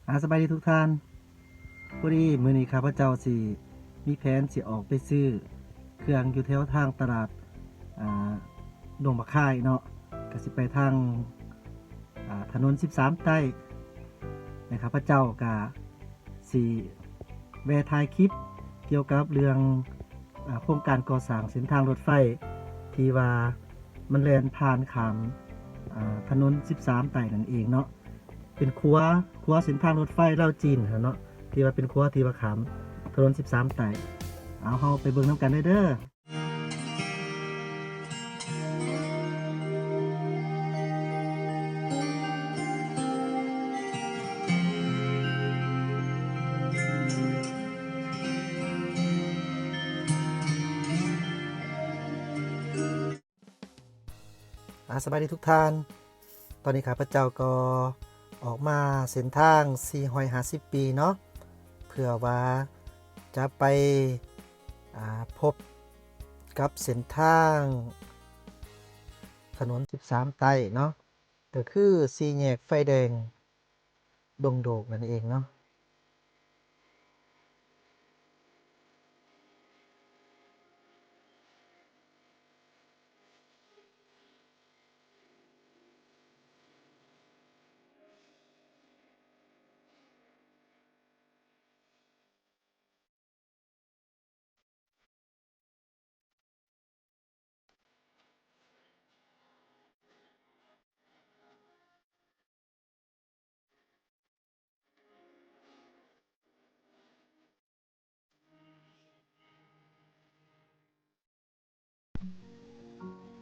ອາ ສະບາຍດີທຸກທ່ານ. ພໍດີມື້ນີ້ຂ້າພະເຈົ້າຊິມີແຜນຊິອອກໄປຊື້ເຄື່ອງຢູ່ແຖວທາງຕະຫຼາດ ອາ ດົງບັກຄາຍເນາະ, ກະຊິໄປທາງ ອາ ຖະໜົນສິບສາມໃຕ້ ແລະ ຂ້າພະເຈົ້າກະຊິແວ່ຖ່າຍຄລິບກ່ຽວກັບເລື່ອງ ອາ ໂຄງການກໍ່ສ້າງເສັ້ນທາງລົດໄຟ ທີ່ວ່າມັນແລ່ນຜ່ານຂ້າມ ອາ ຖະໜົນສິບສາມໃຕ້ນັ້ນເອງເນາະ. ເປັນຂົວ ຂົວເສັ້ນທາງລົດໄຟລາວຈີນຫັ້ນເນາະ ທີ່ວ່າເປັນຂົວທີ່ວ່າຂ້າມຖະໜົນສິບສາມໃຕ້. ເອົາ ເຮົາໄປເບິ່ງນຳກັນເລີຍເດີ. ອາ ສະບາຍດີທຸກທ່ານ. ຕອນນີ້ຂ້າພະເຈົ້າກໍອອກມາເສັ້ນທາງສີ່ຮ້ອຍຫ້າສິບປີເນາະ ເພື່ອວ່າຈະໄປ ອາ ພົບກັບເສັ້ນທາງຖະໜົນສິບສາມໃຕ້ເນາະ, ກໍຄືສີ່ແຍກໄຟແດງດົງໂດກນັ້ນເອງເນາະ.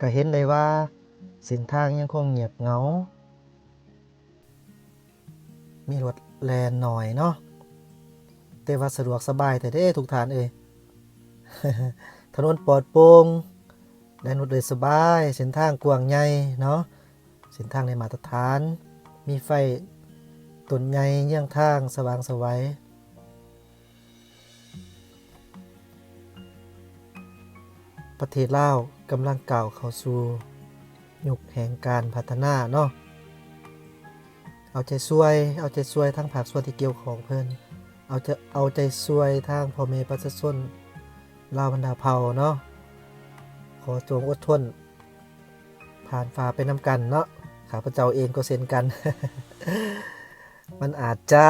ກະເຫັນໄດ້ວ່າເສັ້ນທາງຍັງຄົງງຽບເຫງົາ, ມີລົດແລ່ນໜ້ອຍເນາະ, ແຕ່ວ່າສະດວກສະບາຍແທ້ເດ້ທຸກທ່ານເອີຍ. ຖະໜົນປອດໂປ່ງ, ແລ່ນລົດໄດ້ສະບາຍ, ເສັ້ນທາງກວ້າງໃຫຍ່ເນາະ, ເສັ້ນທາງໄດ້ມາດຕະຖານ, ມີໄຟຕົ້ນໃຫຍ່ເຍືອງທາງສະຫວ່າງໄສວ. ປະເທດລາວກຳລັງກ້າວເຂົ້າສູ່ຍຸກແຫ່ງການພັດທະນາເນາະ. ເອົາໃຈຊ່ວຍ, ເອົາໃຈຊ່ວຍທາງພາກສ່ວນທີ່ກ່ຽວຂ້ອງເພິ່ນ, ເອົາໃຈ, ເອົາໃຈຊ່ວຍທາງພໍ່ແມ່ປະຊາຊົນລາວບັນດາເຜົ່າເນາະ. ຂໍຈົ່ງອົດທົນ ຜ່ານຝ່າໄປນຳກັນເນາະ, ຂ້າພະເຈົ້າເອງກໍເຊັ່ນກັນ. ມັນອາດຈະ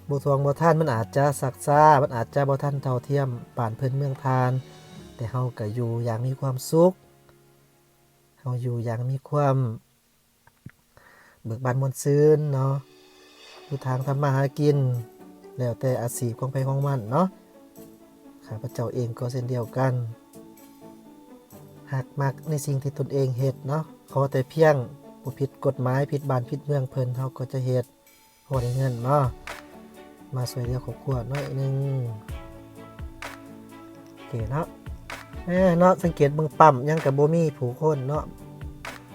ບໍ່ທ່ວງບໍ່ທັນ, ມັນອາດຈະຊັກຊ້າ, ມັນອາດຈະບໍ່ທັນເທົ່າທຽມບ້ານເພິ່ນເມືອງທ່ານ, ແຕ່ເຮົາກໍຢູ່ຢ່າງມີຄວາມສຸກ, ເຮົາຢູ່ຢ່າງມີຄວາມເບີກບານມ່ວນຊື່ນເນາະ, ຢູ່ທາງທຳມາຫາກິນ, ແລ້ວແຕ່ອາຊີບຂອງໃຜຂອງມັນເນາະ. ຂ້າພະເຈົ້າເອງກໍເຊັ່ນດຽວກັນ, ຮັກມັກໃນສິ່ງທີ່ຕົນເອງເຮັດເນາະ, ຂໍແຕ່ພຽງບໍ່ຜິດກົດໝາຍ, ຜິດບ້ານຜິດເມືອງເພິ່ນ, ເຮົາກໍຈະເຮັດ ພໍໄດ້ເງິນເນາະ, ມາຊ່ວຍເຫຼືອຄອບຄົວໜ້ອຍໜຶ່ງ. ໂອເຄເນາະ, ແມ່ເນາະ, ສັງເກດເບິ່ງປ້ຳຫຍັງກໍບໍ່ມີຜູ້ຄົນເນາະ,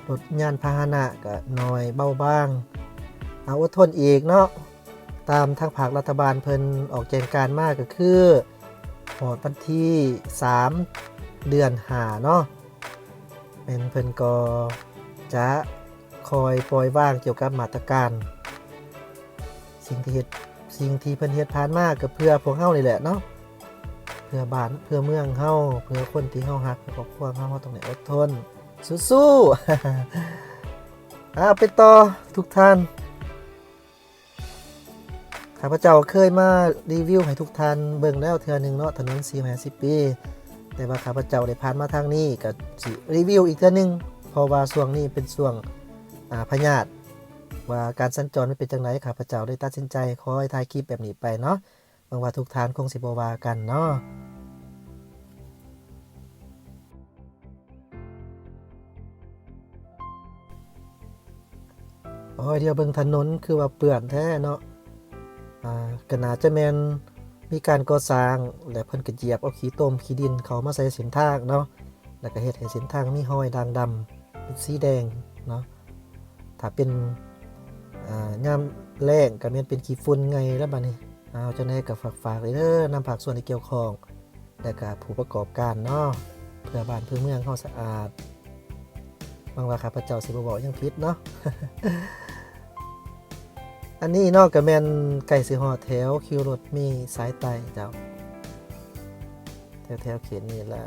ລົດຍານພາຫະນະກໍໜ້ອຍເບົາບາງ. ເອົາ ອົດທົນອີກເນາະ. ຕາມທາງພາກລັດຖະບານເພິ່ນອອກແຈ້ງການມາກໍຄື ຮອດວັນທີສາມ ເດືອນຫ້າເນາະ, ແມ່ນເພິ່ນກໍຈະຄ່ອຍປ່ອຍວາງກ່ຽວກັບມາດຕະການ. ສິ່ງທີ່ເຮັດ, ສິ່ງທີ່ເພິ່ນເຮັດຜ່ານມາກໍເພື່ອພວກເຮົານີ້ແຫຼະເນາະ, ເພື່ອບ້ານເພື່ອເມືອງເຮົາ, ເພື່ອຄົນທີ່ເຮົາຮັກ, ເພື່ອຄອບຄົວເຮົາ, ເຮົາຕ້ອງໄດ້ອົດທົນ, ສູ້ໆ. ເອົາ ໄປຕໍ່ທຸກທ່ານ. ຂ້າພະເຈົ້າເຄີຍມາຣີວິວໃຫ້ທຸກທ່ານເບິ່ງແລ້ວເທື່ອໜຶ່ງເນາະ, ຖະໜົນສີ່ຮ້ອຍຫ້າສິບປີ, ແຕ່ວ່າຂ້າພະເຈົ້າໄດ້ຜ່ານມາທາງນີ້ ກໍຊິຣີວິວອີກເທື່ອໜຶ່ງ, ເພາະວ່າຊ່ວງນີ້ເປັນຊ່ວງ ອາ ພະຍາດ, ວ່າການສັນຈອນມັນເປັນຈັ່ງໃດ, ຂ້າພະເຈົ້າໄດ້ຕັດສິນໃຈຂໍໃຫ້ຖ່າຍຄລິບແບບນີ້ໄປເນາະ. ຫວັງວ່າທຸກທ່ານຄົງຊິບໍ່ວ່າກັນເນາະ. ໂອ້ຍ ດຽວເບິ່ງຖະໜົນຄືວ່າເປື້ອນແທ້ເນາະ, ອາ ກໍໜ້າຈະແມ່ນມີການກໍ່ສ້າງ ແລະ ເພິ່ນກໍຢຽບເອົາຂີ້ຕົມຂີ້ດິນເຂົ້າມາໃສ່ເສັ້ນທາງເນາະ, ແລ້ວກໍເຮັດໃຫ້ເສັ້ນທາງມີຮອຍດ່າງດຳເປັນສີແດງເນາະ. ຖ້າເປັນ ອາ ຍາມແລ້ງກໍແມ່ນເປັນຂີ້ຝຸ່ນໄງ່ແລ້ວບາດນີ້. ເອົາ ຈັ່ງໃດກໍຝາກໆເດີ ນຳພາກສ່ວນທີ່ກ່ຽວຂ້ອງ ແລະ ກະຜູ້ປະກອບການເນາະ, ເພື່ອບ້ານເພື່ອເມືອງເຮົາສະອາດ. ຫວັງວ່າຂ້າພະເຈົ້າຊິບໍ່ເວົ້າຫຍັງຜິດເນາະ. ອັນນີ້ເນາະ ກະແມ່ນໃກ້ຊິຮອດແຖວຄິວລົດເມສາຍໃຕ້ເຈົ້າ ແຖວໆເຂດນີ້ລະ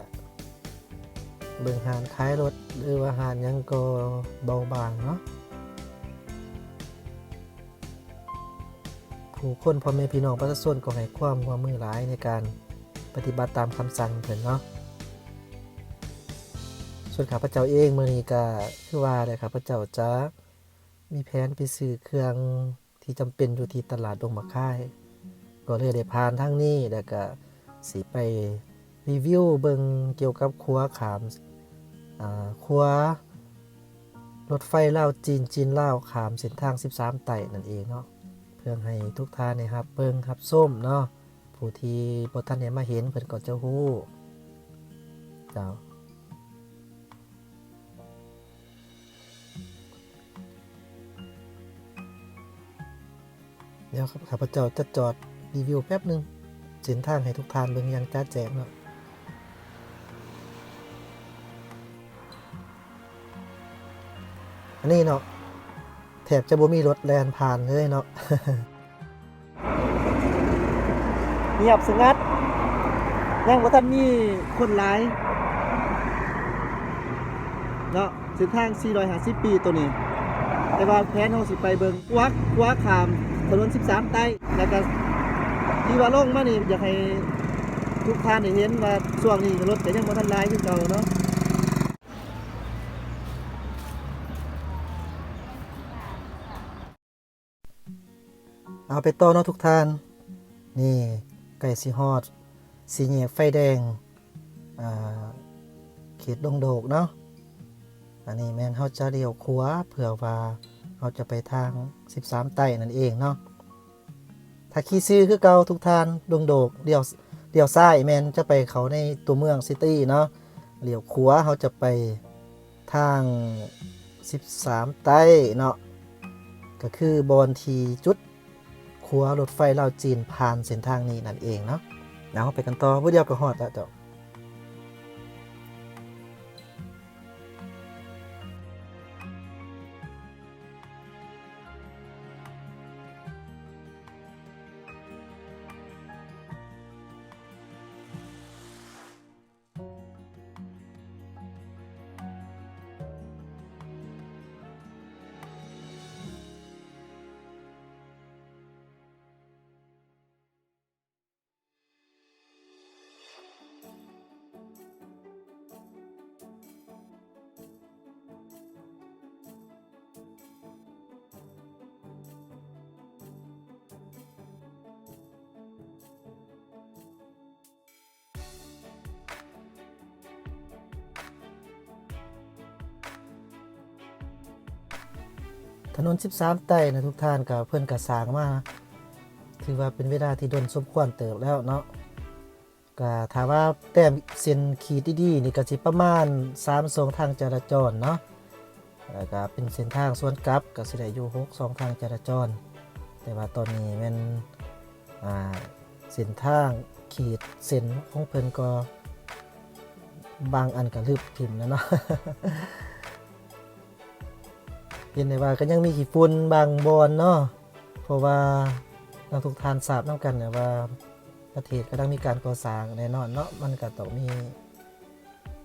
ເບິ່ງຮ້ານຂາຍລົດ ຫຼືວ່າຮ້ານຫຍັງກໍເບົາບາງເນາະ. ຜູ້ຄົນ ພໍ່ແມ່ພີ່ນ້ອງປະຊາຊົນກໍໃຫ້ຄວາມຮ່ວມມືຫຼາຍໃນການປະຕິບັດຕາມຄຳສັ່ງເພິ່ນເນາະ. ສ່ວນຂ້າພະເຈົ້າເອງ ມື້ນີ້ກະຄືວ່າແຫຼະ ຂ້າພະເຈົ້າຈະມີແຜນໄປຊື້ເຄື່ອງທີ່ຈຳເປັນຢູ່ທີ່ຕະຫຼາດດົງໝາກຄາຍ ກໍເລີຍໄດ້ຜ່ານທາງນີ້ ແລ້ວກະຊິໄປຣີວິວເບິ່ງກ່ຽວກັບຂົວຂ້າມ ອາ ຂົວ ລົດໄຟລາວ-ຈີນ, ຈີນ-ລາວ ຂ້າມເສັ້ນທາງສິບສາມໃຕ້ນັ້ນເອງເນາະ ເພື່ອໃຫ້ທຸກທ່ານໄດ້ຮັບເບິ່ງຮັບຊົມເນາະ. ຜູ້ທີ່ບໍ່ທັນໄດ້ມາເຫັນເພິ່ນກໍຈະຮູ້ເຈົ້າ. ດຽວຂ້າພະເຈົ້າຈະຈອດຣີວິວແປັບໜຶ່ງ ເສັ້ນທາງໃຫ້ທຸກທ່ານເບິ່ງຢ່າງຈະແຈ້ງເນາະ. ອັນນີ້ເນາະ ແທບຈະບໍ່ມີລົດແລ່ນຜ່ານເລີຍເນາະ. ງຽບສະຫງັດ ຍັງບໍ່ທັນມີຄົນຫຼາຍເນາະ. ເສັ້ນທາງສີ່ຮ້ອຍຫ້າສິບປີໂຕນີ້ ແຕ່ວ່າແຜນເຮົາຊິໄປເບິ່ງຂົວ ຂົວຂ້າມຖະໜົນສິບສາມໃຕ້ ແລ້ວກະທີ່ວ່າລົງມານີ້ ຢາກໃຫ້ທຸກທ່ານໄດ້ເຫັນວ່າຊ່ວງນີ້ລົດກະຍັງບໍ່ທັນຫຼາຍຄືເກົ່າເນາະ. ເອົາ ໄປຕໍ່ເນາະທຸກທ່ານ. ນີ້ໃກ້ຊິຮອດສີ່ແຍກໄຟແດງ ເຂດດົງໂດກເນາະ. ອັນນີ້ແມ່ນເຮົາຈະລ້ຽວຂວາ ເພື່ອວ່າເຮົາຈະໄປທາງສິບສາມໃຕ້ນັ້ນເອງເນາະ. ຖ້າຂີ່ຊື່ຄືເກົ່າທຸກທ່ານ ດົງໂດກ ລ້ຽວ ລ້ຽວຊ້າຍແມ່ນຈະໄປເຂົ້າໃນຕົວເມືອງຊິຕີເນາະ, ລ້ຽວຂວາເຮົາຈະໄປທາງສິບສາມໃຕ້ເນາະ, ກໍຄືບ່ອນທີ່ຈຸດຂົວລົດໄຟລາວຈີນຜ່ານເສັ້ນທາງນີ້ນັ້ນເອງເນາະ. ເຮົາໄປກັນຕໍ່ ມື້ດຽວກໍຮອດແລ້ວເຈົ້າ. ຖະໜົນສິບສາມໃຕ້ນະທຸກທ່ານ ກໍເພິ່ນກໍສ້າງມາ ຖືວ່າເປັນເວລາທີ່ດົນສົມຄວນເຕີບແລ້ວເນາະ. ກະຖ້າວ່າແຕ້ມເສັ້ນຂີດດີໆນີ້ ກະຊິປະມານສາມຊ່ອງທາງຈະລາຈອນເນາະ, ແລ້ວກະເປັນເສັ້ນທາງສວນກັບ ກະຊິໄດ້ຢູ່ຫົກຊ່ອງທາງຈະລາຈອນ. ແຕ່ວ່າຕອນນີ້ແມ່ນ ອ່າ ເສັ້ນທາງຂີດເສັ້ນຂອງເພິ່ນກໍບາງອັນກໍລຶບຖິ້ມແລ້ວເນາະ. ເຫັນໄດ້ວ່າກໍຍັງມີຂີ້ຝຸ່ນບາງບ່ອນເນາະ, ເພາະວ່າເຮົາທຸກທ່ານຊາບນຳກັນແຫຼະວ່າ ປະເທດກຳລັງມີການກໍ່ສ້າງແນ່ນອນເນາະ, ມັນກໍຕ້ອງມີ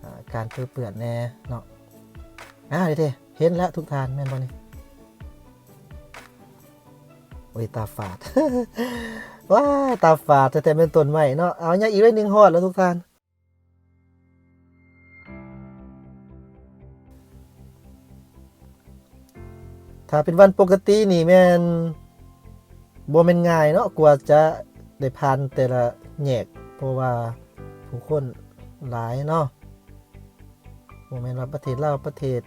ອ່າ ການເປິເປື້ອນແນ່ເນາະ. ອ່າ ເດ ເຫັນແລ້ວທຸກທ່ານ ແມ່ນບໍ່ນີ້? ໂອ້ຍ ຕາຝາດ ວ້າຍ ຕາຝາດ ແຕ່ແມ່ນຕົ້ນໄມ້ເນາະ. ເອົາ ຍັງອີກໜ້ອຍໜຶ່ງຮອດແລ້ວທຸກທ່ານ. ຖ້າເປັນວັນປົກກະຕິນີ້ແມ່ນບໍ່ແມ່ນງ່າຍເນາະ ກວ່າຈະໄດ້ຜ່ານແຕ່ລະແຍກ ເພາະວ່າຜູ້ຄົນຫຼາຍເນາະ. ບໍ່ແມ່ນວ່າປະເທດລາວປະເທດ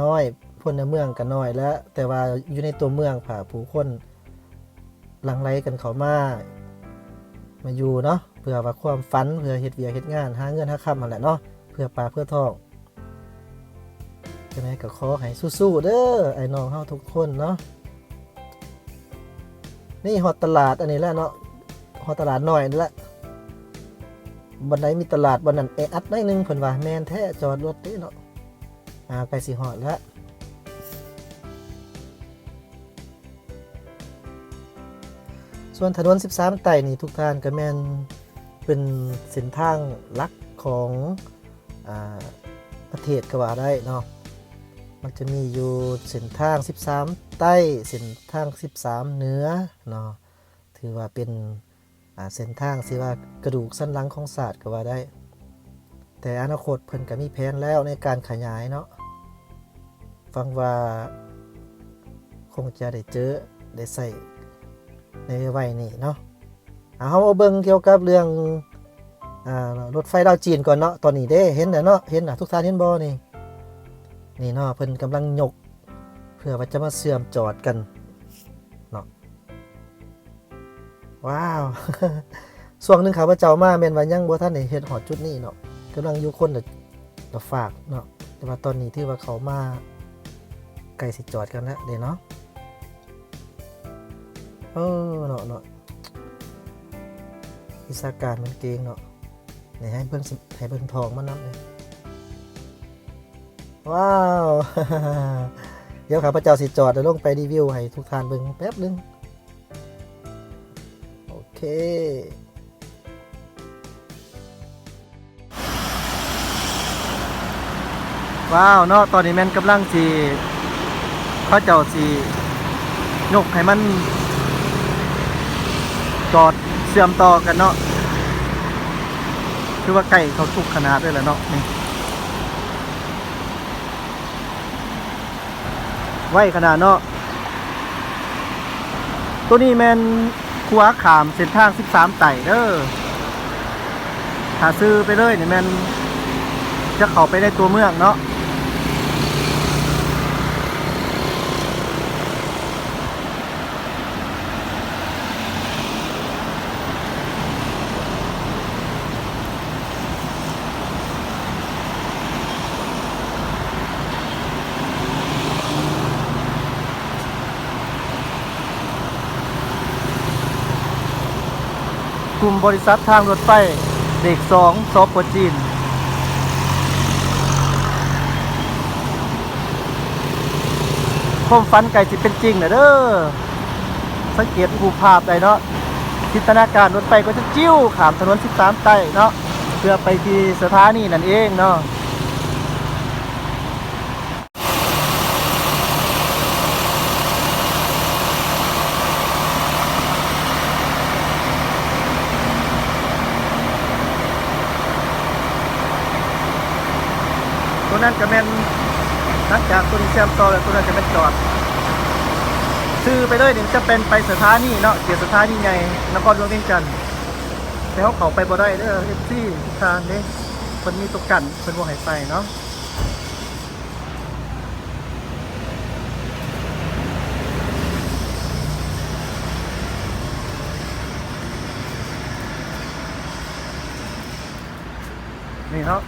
ນ້ອຍ ພົນລະເມືອງກໍນ້ອຍແຫຼະ ແຕ່ວ່າຢູ່ໃນຕົວເມືອງພະ ຜູ້ຄົນຫຼັ່ງໄຫຼກັນເຂົ້າມາ ມາຢູ່ເນາະ ເພື່ອວ່າຄວາມຝັນ ເພື່ອເຮັດວຽກເຮັດງານ ຫາເງິນຫາຄຳຫັ້ນແຫຼະເນາະ ເພື່ອປາກເພື່ອທ້ອງ. ຈັ່ງໃດກໍຂໍໃຫ້ສູ້ໆເດີ ອ້າຍນ້ອງເຮົາທຸກຄົນເນາະ. ນີ້ຮອດຕະຫຼາດອັນນີ້ແລ້ວເນາະ, ຮອດຕະຫຼາດນ້ອຍນີ້ແຫຼະ. ບ່ອນໃດມີຕະຫຼາດ ບ່ອນນັ້ນແອອັດໜ້ອຍໜຶ່ງ ເພິ່ນວ່າ. ແມ່ນແທ້ ຈອດລົດເດ້ເນາະ. ອ່າ ໃກ້ຊິຮອດແລ້ວ. ສ່ວນຖະໜົນສິບສາມໃຕ້ນີ້ ທຸກທ່ານ ກໍແມ່ນເປັນເສັ້ນທາງຫຼັກຂອງ ອາ ປະເທດກໍວ່າໄດ້ເນາະ. ມັນຈະມີຢູ່ເສັ້ນທາງສິບສາມໃຕ້ ເສັ້ນທາງສິບສາມເໜືອເນາະ ຖືວ່າເປັນ ອາ ເສັ້ນທາງທີ່ວ່າກະດູກສັນຫຼັງຂອງຊາດກໍວ່າໄດ້. ແຕ່ອະນາຄົດເພິ່ນກໍມີແຜນແລ້ວໃນການຂະຫຍາຍເນາະ. ຫວັງວ່າຄົງຈະໄດ້ເຈີ ໄດ້ໃຊ້ໃນໄວໆນີ້ເນາະ. ເອົາ ເຮົາມາເບິ່ງກ່ຽວກັບເລື່ອງ ອາ ລົດໄຟລາວຈີນກ່ອນເນາະ. ຕອນນີ້ເດ້ ເຫັນແລ້ວເນາະ ເຫັນນະ ທຸກທ່ານເຫັນບໍ່ນີ້? ນີ້ເນາະ ເພິ່ນກຳລັງຍົກ ເພື່ອວ່າຈະມາເຊື່ອມຈອດກັນເນາະ. ວ້າວ ຊ່ວງໜຶ່ງຂ້າພະເຈົ້າມາແມ່ນວ່າຍັງບໍ່ທັນໄດ້ເຮັດຮອດຈຸດນີ້ເນາະ ກຳລັງຢູ່ຄົນລະ ລະຟາກເນາະ. ແຕ່ວ່າຕອນນີ້ຖືວ່າເຂົ້າມາໃກ້ຊິຈອດກັນແລ້ວເດ້ເນາະ. ເອີ ເນາະ ເນາະ ວິຊາການມັນເກັ່ງເນາະ. ນີ້ໃຫ້ເບິ່ງ ໃຫ້ເບິ່ງທ້ອງມັນນຳເດ້. ວ້າວ ດຽວຂ້າພະເຈົ້າຊິຈອດແລ້ວລົງໄປຣີວິວໃຫ້ທຸກທ່ານເບິ່ງແປັບໜຶ່ງ. ໂອເຄ ວ້າວເນາະ ຕອນນີ້ແມ່ນກຳລັງຊິ ເຂົາເຈົ້າຊິຍົກໃຫ້ມັນຈອດເຊື່ອມຕໍ່ກັນເນາະ. ຖືວ່າໃກ້ເຂົ້າສຸກຂະໜາດເລີຍລະເນາະນີ້. ໄວຂະໜາດເນາະ. ໂຕນີ້ແມ່ນຂົວຂ້າມເສັ້ນທາງສິບສາມໃຕ້ເດີ. ຖ້າຊື່ໄປເລີຍນີ້ແມ່ນຈະເຂົ້າໄປໃນຕົວເມືອງເນາະ. ກຸ່ມບໍລິສັດທາງລົດໄຟເລກສອງ ສປ ຈີນ. ຄວາມຝັນໃກ້ຊິເປັນຈິງແລ້ວເດີ. ສັງເກດຮູບພາບໄດ້ເນາະ, ຈິນຕະນາການລົດໄຟກໍຈະຈິ້ວຂ້າມຖະໜົນສິບສາມໃຕ້ເນາະ ເພື່ອໄປທີ່ສະຖານີນັ້ນເອງເນາະ. ໂຕນັ້ນກະແມ່ນ ຫຼັງຈາກໂຕນີ້ເຊື່ອມຕໍ່ແລ້ວ ໂຕນັ້ນຈະແມ່ນຈອດ. ຊື່ໄປເລີຍນີ້ ມັນຈະເປັນໄປສະຖານີເນາະ, ເຂດສະຖານີໃຫຍ່ນະຄອນຫຼວງວຽງຈັນ. ແຕ່ເຮົາເຂົ້າໄປບໍ່ໄດ້ເດີ ເອັຟຊີ ທຸກທ່ານເດ້, ເພິ່ນມີຕົວກັ້ນ ເພິ່ນບໍ່ໃຫ້ໄປເນາະ. ນີ້ເນາະ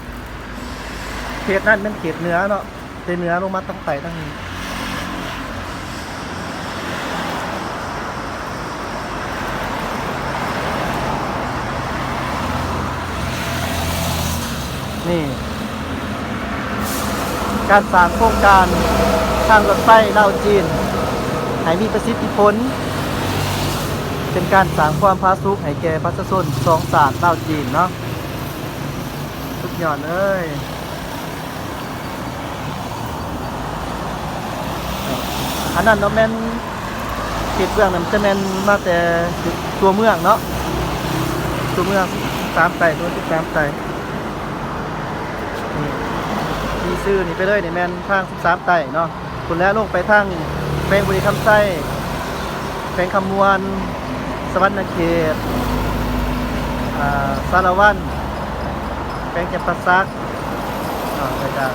ເຂດນັ້ນແມ່ນເຂດເໜືອເນາະ, ແຕ່ເໜືອລົງມາທາງໃຕ້ທາງນີ້. ນີ້ ການສ້າງໂຄງການທາງລົດໄຟລາວຈີນໃຫ້ມີປະສິດທິຜົນ ເປັນການສ້າງຄວາມຜາສຸກໃຫ້ແກ່ປະຊາຊົນສອງຊາດລາວຈີນເນາະ. ສຸດຍອດເລີຍ. ອັນນັ້ນເນາະ ແມ່ນເຂດເບື້ອງນັ້ນ ຈະແມ່ນມາແຕ່ຕົວເມືອງເນາະ, ຕົວເມືອງສິບສາມໃຕ້, ຕົວເມືອງສິບສາມໃຕ້. ນີ້ ທີ່ຊື່ນີ້ໄປເລີຍນີ້ແມ່ນທາງສິບສາມໃຕ້ເນາະ. ພຸ້ນແຫຼະ ລົງໄປທາງແຂວງບໍລິຄຳໄຊ, ແຂວງຄຳມ່ວນ, ສະຫວັນນະເຂດ, ອາ ສາລະວັນ, ແຂວງຈຳປາສັກ, ອາ ແລ້ວກະ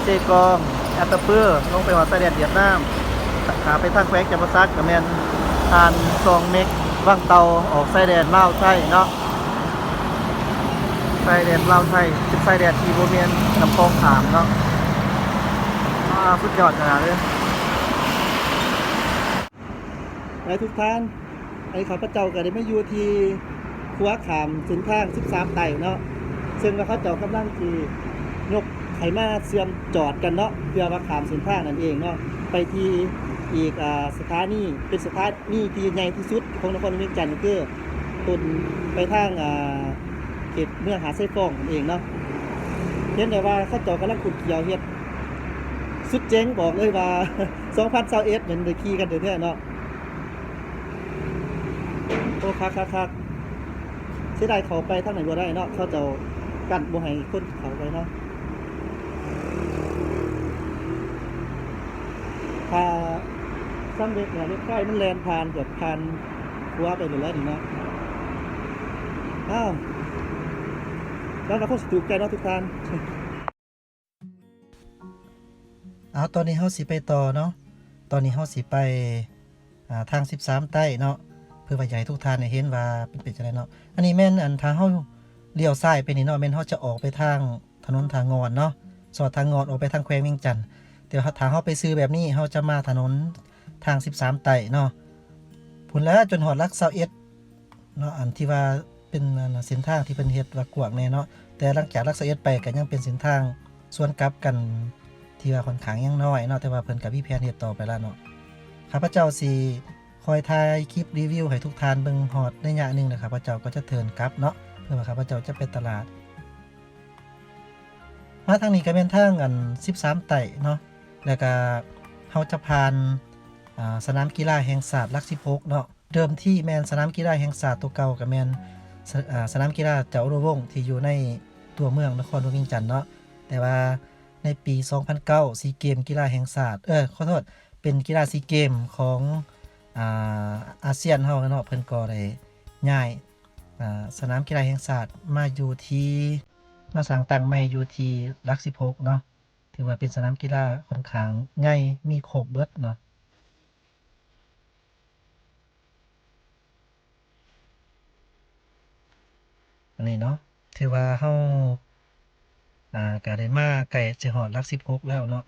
ເຊກອງ, ອັດຕະປື, ລົງໄປຮອດຊາຍແດນຫວຽດນາມ. ຖ້າໄປທາງແຂວງຈຳປາສັກກະແມ່ນຜ່ານຊ່ອງເມັກ, ວັງເຕົ່າ, ອອກຊາຍແດນລາວໄທເນາະ. ຊາຍແດນລາວໄທ ເປັນຊາຍແດນທີ່ບໍ່ແມ່ນນ້ຳຂອງຂ້າມເນາະ. ອາ ສຸດຍອດຂະໜາດເລີຍ. ແລະ ທຸກທ່ານ, ໄອ້ຂ້າພະເຈົ້າກໍໄດ້ມາຢູ່ທີ່ຂົວຂ້າມເສັ້ນທາງສິບສາມໃຕ້ເນາະ, ເຊິ່ງວ່າເຂົາເຈົ້າກຳລັງຊິຍົກໃຫ້ມາເຊື່ອມຈອດກັນເນາະ ເພື່ອວ່າຂ້າມເສັ້ນທາງນັ້ນເອງເນາະ ໄປທີ່ ອີກ ອ່າ ສະຖານີ ເປັນສະຖານີທີ່ໃຫຍ່ທີ່ສຸດຂອງນະຄອນຫຼວງວຽງຈັນ ກໍຄືຕົ້ນໄປທາງ ອ່າ ເຂດເມືອງຫາດຊາຍຟອງນັ້ນເອງເນາະ. ເຫັນໄດ້ວ່າເຂົາເຈົ້າກຳລັງຂຸດເຂ້ຽວເຮັດ ສຸດເຈັງ ບອກເລີຍວ່າ ສອງພັນຊາວເອັດ ແມ່ນໄດ້ຂີ່ກັນແທ້ໆເນາະ. ໂອ້ ຄັກໆໆ ເສຍດາຍເຂົ້າໄປທາງນັ້ນບໍ່ໄດ້ເນາະ ເຂົາເຈົ້າກັ້ນບໍ່ໃຫ້ຄົນເຂົ້າໄປເນາະ. ຖ້າສຳເລັດແລ້ວ ລົດໄຟມັນແລ່ນຜ່ານ ແບບຜ່ານຂົວໄປໂລດແລ້ວນີ້ເນາະ. ອ້າວ ແລ້ວນະຄົນຊິຖືກໃຈເນາະທຸກທ່ານ. ເອົາ ຕອນນີ້ເຮົາຊິໄປຕໍ່ເນາະ ຕອນນີ້ເຮົາຊິໄປ ອ່າ ທາງສິບສາມໃຕ້ເນາະ ເພື່ອວ່າຢາກໃຫ້ທຸກທ່ານໄດ້ເຫັນວ່າມັນເປັນຈັ່ງໃດເນາະ. ອັນນີ້ແມ່ນ ອັນ ຖ້າເຮົາລ້ຽວຊ້າຍໄປນີ້ເນາະ ແມ່ນເຮົາຈະອອກໄປທາງຖະໜົນທ່າງ່ອນເນາະ ສອດທ່າງ່ອນອອກໄປທາງແຂວງວຽງຈັນ. ແຕ່ວ່າຖ້າເຮົາໄປຊື່ແບບນີ້ ເຮົາຈະມາຖະໜົນທາງສິບສາມໃຕ້ເນາະ ພຸ້ນແຫຼະ ຈົນຮອດຫຼັກຊາວເອັດ ເນາະ ອັນທີ່ວ່າເປັນ ອັນ ເສັ້ນທາງທີ່ເພິ່ນເຮັດວ່າກວ້າງແດ່ເນາະ. ແຕ່ຫຼັງຈາກຫຼັກຊາວເອັດໄປກໍຍັງເປັນເສັ້ນທາງສວນກັບກັນ ທີ່ວ່າຂ້ອນຂ້າງຍັງນ້ອຍເນາະ ແຕ່ວ່າເພິ່ນກໍມີແຜນເຮັດຕໍ່ໄປແລ້ວເນາະ. ຂ້າພະເຈົ້າຊິຄອຍຖ່າຍຄລິບຣີວິວໃຫ້ທຸກທ່ານເບິ່ງຮອດໄລຍະໜຶ່ງ ແລ້ວຂ້າພະເຈົ້າກໍຈະເທີນກັບເນາະ ເພື່ອວ່າຂ້າພະເຈົ້າຈະໄປຕະຫຼາດ. ມາທາງນີ້ກໍແມ່ນທາງ ອັນ ສິບສາມໃຕ້ເນາະ ແລ້ວກໍເຮົາຈະຜ່ານ ອ່າ ສະໜາມກິລາແຫ່ງຊາດຫຼັກສິບຫົກເນາະ. ເດີມທີແມ່ນສະໜາມກິລາແຫ່ງຊາດຕົວເກົ່າກໍແມ່ນ ສະ ອາ ສະໜາມກິລາເຈົ້າອຸດົມວົງທີ່ຢູ່ໃນຕົວເມືອງນະຄອນຫຼວງວຽງຈັນເນາະ. ແຕ່ວ່າໃນປີສອງພັນເກົ້າ ຊີເກມກິລາແຫ່ງຊາດ ເອີ ຂໍໂທດ ເປັນກິລາຊີເກມຂອງ ອາ ອາຊຽນເຮົາເນາະ ເພິ່ນກໍໄດ້ຍ້າຍ ອາ ສະໜາມກິລາແຫ່ງຊາດມາຢູ່ທີ່ ມາສ້າງຕັ້ງໃໝ່ຢູ່ທີ່ຫຼັກສິບຫົກເນາະ. ຖືວ່າເປັນສະໜາມກິລາຂ້ອນຂ້າງໃຫຍ່ ມີຄົບເບິດເນາະ. ອັນນີ້ເນາະ ຖືວ່າເຮົາ ອາ ກະໄດ້ມາໃກ້ຈະຮອດຫຼັກສິບຫົກແລ້ວເນາະ.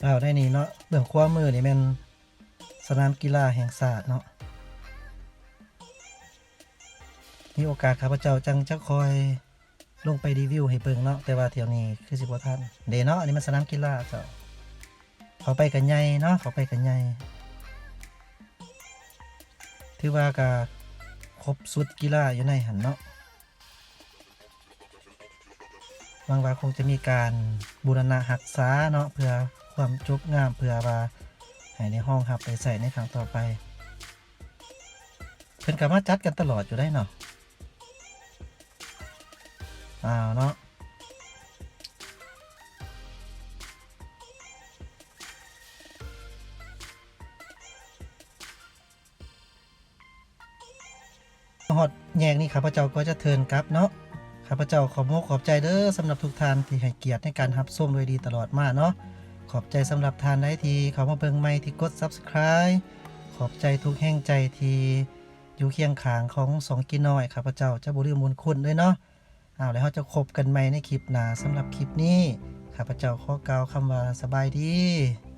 ອ້າວ ໃນນີ້ເນາະ ເບື້ອງຂວາມືນີ້ແມ່ນສະໜາມກິລາແຫ່ງຊາດເນາະ. ມີໂອກາດຂ້າພະເຈົ້າຈັ່ງຈະຄ່ອຍລົງໄປຣີວິວໃຫ້ເບິ່ງເນາະ ແຕ່ວ່າທ່ຽວນີ້ຄືຊິບໍ່ທັນເດ້ເນາະ. ອັນນີ້ມັນສະໜາມກິລາເຈົ້າ ເຂົ້າໄປກໍໃຫຍ່ເນາະ ເຂົ້າໄປກໍໃຫຍ່ ຖືວ່າກໍຄົບຊຸດກິລາຢູ່ໃນຫັ້ນເນາະ. ຫວັງວ່າຄົງຈະມີການບູລະນະຮັກສາເນາະ ເພື່ອຄວາມຈົບງາມ ເພື່ອວ່າໃຫ້ໄດ້ຮອງຮັບໄປໃຊ້ໃນຄັ້ງຕໍ່ໄປ. ເພິ່ນກໍມາຈັດກັນຕະຫຼອດຢູ່ໄດ໋ເນາະ. ອ້າວເນາະ ຮອດແຍກນີ້ ຂ້າພະເຈົ້າກໍຈະເທີນກັບເນາະ. ຂ້າພະເຈົ້າຂອບອົກຂອບໃຈເດີ ສຳລັບທຸກທ່ານທີ່ໃຫ້ກຽດໃນການຮັບຊົມດ້ວຍດີຕະຫຼອດມາເນາະ. ຂອບໃຈສຳລັບທ່ານໃດທີ່ເຂົ້າມາເບິ່ງໃໝ່ ທີ່ກົດ Subscribe. ຂອບໃຈທຸກແຮງໃຈທີ່ຢູ່ຄຽງຂ້າງຂອງຊ່ອງກີນ້ອຍ ຂ້າພະເຈົ້າຈະບໍ່ລືມບຸນຄຸນເລີຍເນາະ. ເອົາ ແລ້ວເຮົາຈະພົບກັນໃໝ່ໃນຄລິບໜ້າ. ສຳລັບຄລິບນີ້ ຂ້າພະເຈົ້າຂໍກ່າວຄຳວ່າສະບາຍດີ.